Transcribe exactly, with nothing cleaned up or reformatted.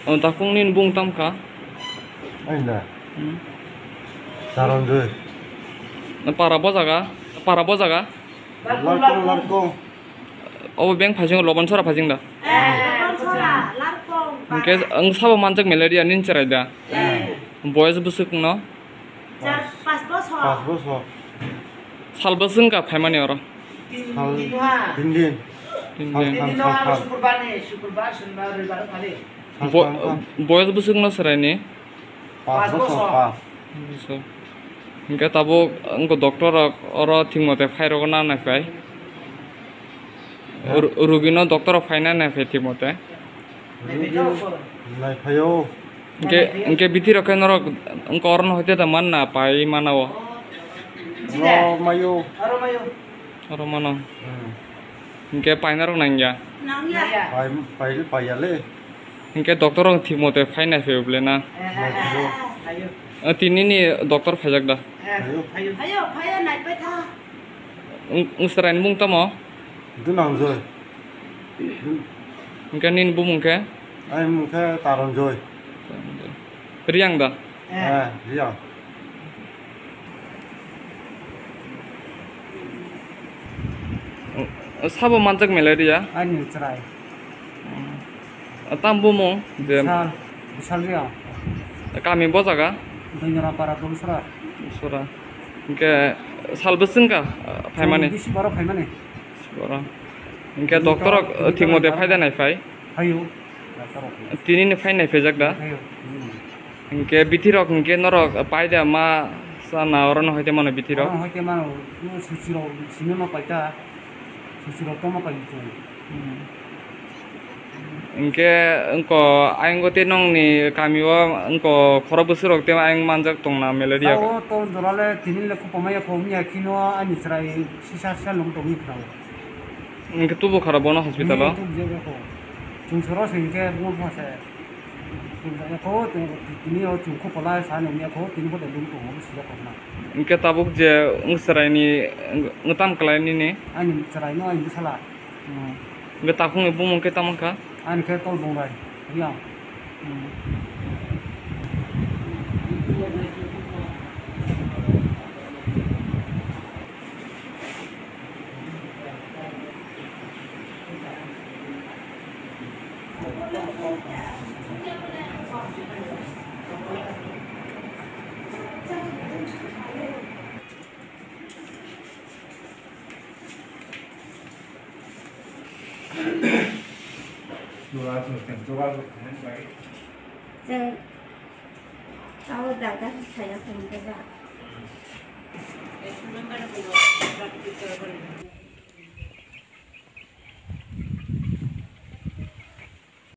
O, takung nini bung tam kha? Aina. Hmm. Charanjoi. Na para bo jaga? Para bo jaga? Larkong, larkong. Obo beng phajing, Lobonsora phajing da? Eh, Lobonsora, larkong. Hingke ang sabo manjak malaria nini cherai da? Eh. Boyes bwswk no? Char, pas bosor. Pas bosor. Sal bwswk wngkha phaimani oro? Sal, tin din. Tin din. Sal din. Sal din no, sal aro sal. Sukurbar ni, sukurbar, sonibar, roibar phali. Sal bo-, sal sal. Boyes bwswk no chwraini? Pas bosor, pas. Bosor. Hingke tabuk wngkha doctor rok oro thik mote phai rogna naiphai. Ru-, rugino doctor rok phaina naiphai thik mote. Naiphai o. Hingke, hingke bithi rok khe norok wngkha orono hoite da manna pai mana o. Oro mayo. Oro mano. Hmm. Hingke paina rok nangya. Nangya. Pai, pai, paiya le. Hingke doctor rok thik mote phai naiphai bole na. Naiphai o. O, tinini doctor phaijak da? Phaio. Phaio, phaio, naipai tha. Wng-, wngsarai ni mung tamo? Dunangjoi. Hingke nini bumung khe? Ani mung khe Taranjoi. Riyang da? Eh, Riyang. Sabo manjak malaria? Ani chwrai. Tam bumung je Bisal, Bisal Riyang. Kami bo jaga? Doinora para Dulsora. Sora. Hingke sal bwswk wngkha phaimani? Chwng bisi baro phaimani. Bisi baro. Hingke doctor rok thik mote phai da naiphai? Phaio. Doctor rok. Tinini phai naiphai jak da? Phaio. Hingke bithi rok hingke norok pai da ma sana orono hoite mano bithi rok? Orono hoite mano, suchi rok simi ma paita. Suchi rok tongma pai chwng. Hingke wngko ayang o tei nongni kami o wngko khorok bwswk rok tei ayang manjak tongna malaria. Tao to jora le tini le khopomaya kho wngya kheno ani chwrai sisa sisa nung tongwi khwlao. Hingke tubu khara bono hospital o? Tubu jebo kho. Chwng soro se hingke bung pha se. Chwng sa kho tini o chwng khopola sa nung ya kho tini bo de lung tongo sila khokma. Hingke tabuk je wng chwraini wng tam kwlai nini? Ani chwraino ani bwsala. Hmm. Hingke takhukni bumung khe tamo wngkha? Ani khe Tol Bongrai, Riyang. Hmm. Chwng abo dada saya phone khe ba.